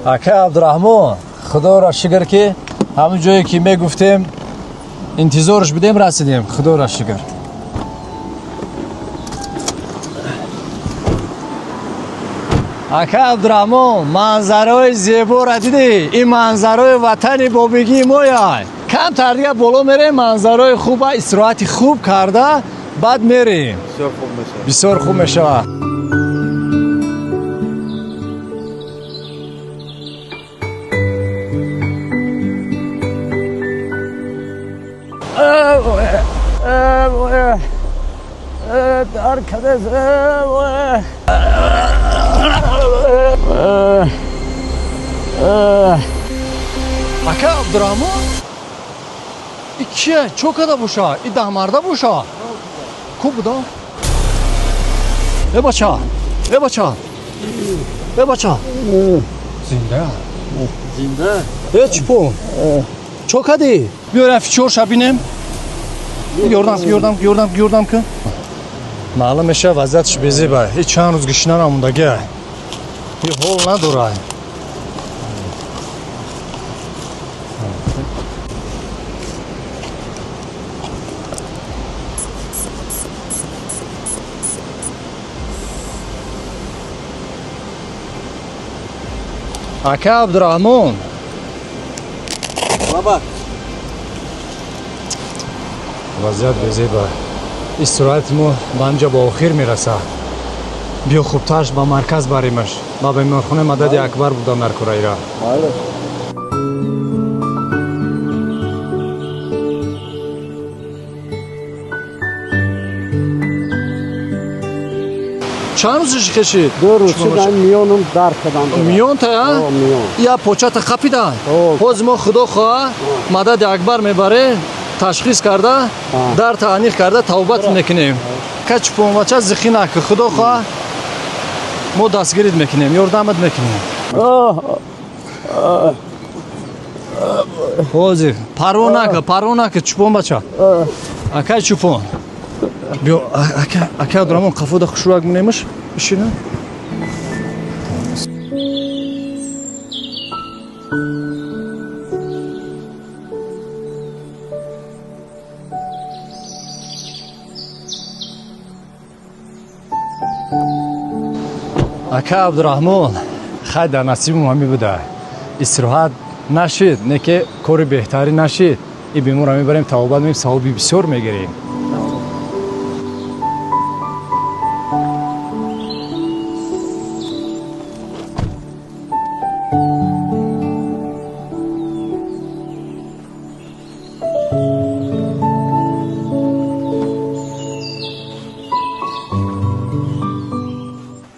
Ака Абдураҳмон, худоро шукр, ки ҳамон ҷое ки мегуфтем, интизорш будем, расидем. Худоро шукр. Ака Абдураҳмон, манзараҳои зеборо дидӣ? Ин манзараҳои ватани бобигии мояй. Камтар дига боло мерем, манзараҳои хуба, истироҳати хуб карда баъд мерем. Бисёр хуб мешавад. Ака Абдураҳмон, и кия? Чо када боша? И даҳмарда боша? Ку буда? Э, бача, э, бача, э, бача, зинда? Зинда. Э, чупон, чо кадӣ? Биё, фичорша бинем. Ёрдам, ёрдам, ёрдам, ёрдам кун. Маълум мешава, вазъиятш безеба. И чанд рӯз гишина намондагия, и ҳол надорад. Ака Абдураҳмон. Баба. Вазъият безеба. Истироҳати мо ба ҳамҷа ба охир мерасад. Биё, хубтарш ба марказ баремаш, ба беморхонаи Мадади Акбар будам дар Кураира. Майли. Чанд рӯзиш кашид? 2 рӯз шуд, миёнам дард кардам. Миёнта? Миён. Я почата қапида. Ҳозир мо, худо хоҳа, Мадади Акбар мебарем, ташхис карда, дард аниқ карда, тавбат мекунем. Ка чупонбача, зихӣ наку. Худо хоҳа, мо дастгирит мекунем, ёрдамат мекунем. Ҳозир парво нака, парво нака, чупонбача. Акай чупон, биё. Ака, ака Абдураҳмон, қафода хушрӯяк монемаш, бишина. Ака Абдураҳмон, хай, дар насибум ҳами буда. Истироҳат нашид, не ки кори беҳтарӣ нашид. И беморро мебарем, тавобат мекунем, савоби бисёр мегирем.